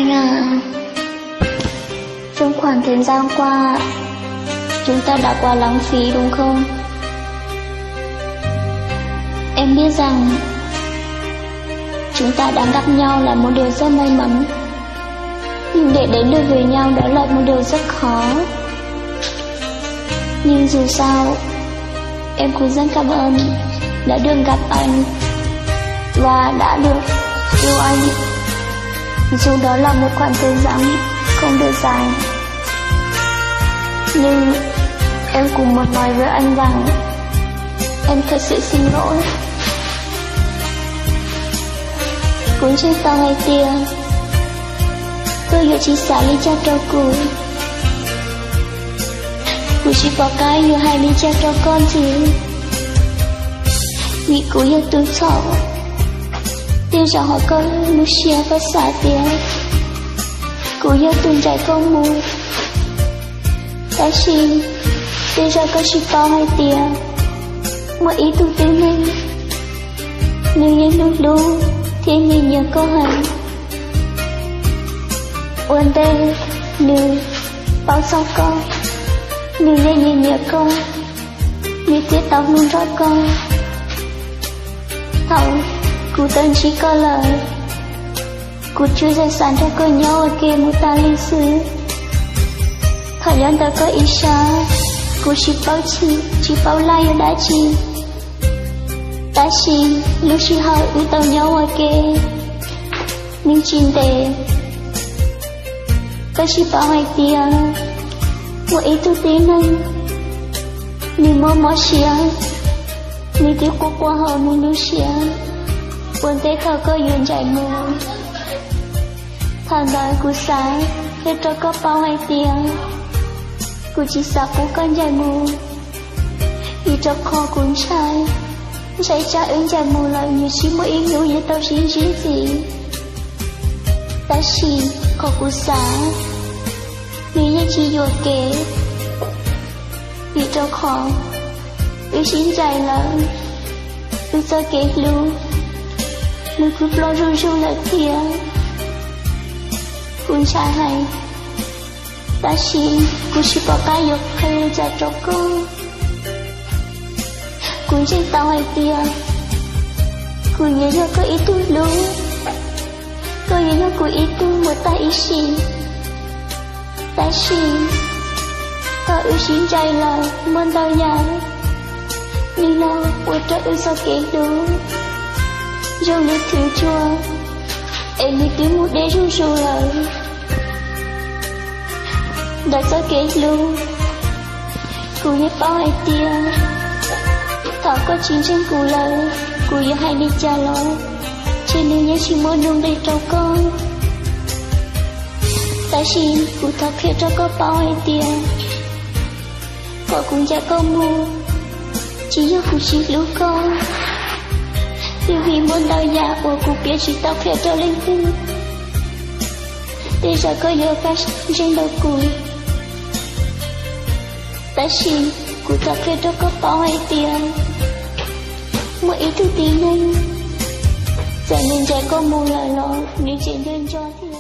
Anh à, trong khoảng thời gian qua, chúng ta đã quá lãng phí đúng không? Em biết rằng chúng ta đang gặp nhau là một điều rất may mắn, nhưng để đến được với nhau đó là một điều rất khó. Nhưng dù sao, em cũng rất cảm ơn đã được gặp anh và đã được yêu anh. Dù đó là một khoảng thời gian không được dài, nhưng em cũng muốn nói với anh rằng em thật sự xin lỗi. Kuv ntseeg tau hais tias koj yuav tsis xav li cas rau kuv. Kuv tsis pom qab yuav hais li cas rau koj ntxiv, vim kuv yog tus txhaum. Tej zaum hauv koj lub siab koj xav tias kuv yog tus ncaim koj mus, tab sis tej zaum koj tsis paub hais tias muaj ib tug tib neeg, nws yeej hlub hlub thiab nyiam nyiam koj heev. Ua ntej nws paub txog koj, nws yeej nyiam nyiam koj, nws thiaj tau hlub nrog koj. Thaum kuv tau ntsib koj lawm, kuv tsuas yog xav nrog koj nyob ua ke mus tas li xwb. Thaum nyob ntawm koj ib sab, kuv tsis paub chim tsis paub laj yog dab tsi, tab sis lub sij hawm wb tau nyob ua ke nws tsis ntev. Koj tsis paub hais tias muaj ib tug tib neeg, nws mob mob siab, nws twb quaj quaj hauv nws lub siab ua ntej thaum koj yuav ncaim mus. Thaum ntawd kuv xav qhia rau koj paub hais tias kuv tsis xav pub koj ncaim mus, vim rau qhov kuv ntshai, ntshai tsam wb ncaim mus lawm nws tsis muaj ib hnub yuav tau sib ntsib ntxiv. Tab sis qhov kuv xav, nws yeej tsis yuam kev, vim rau qhov wb sib ncaim lawm, wb txoj kev hlub nws kuj ploj zuj zus lawm thiab. Kuv ntshai heev, tab sis kuv tsis pom qab yuav qhia li cas rau koj. Kuv ntseeg tau hais tias kuv yuav yog koj ib tug hlub, koj yuav yog kuv ib tug mus tag ib sim. Tab sis thaum wb sib ncaim lawm muaj ntau yam, nim no ua rau wb txoj kev hlub zoo li thwv tsuag es nws twb mus deb zuj zus lawm. Ntawm txoj kev hlub, kuv yeej paub hais tias thaum koj tsis ntseeg kuv lawm, kuv yuav hais li cas los ntshe nws yeej tsis muaj nuj nqis rau koj. Tab sis kuv thov qhia rau koj paub hais tias qhov kuv ncaim koj mus tsis yog kuv tsis hlub koj, twb vim muaj ntau yam uas kuv piav tsis tau qhia rau leej twg. Tej zaum koj yuav kaj ntseeg ntawm kuv, tab sis kuv thov qhia rau koj paub hais tias muaj ib tug tib neeg, txawm nws ncaim koj mus lawm los nws tseem nco nco thiab.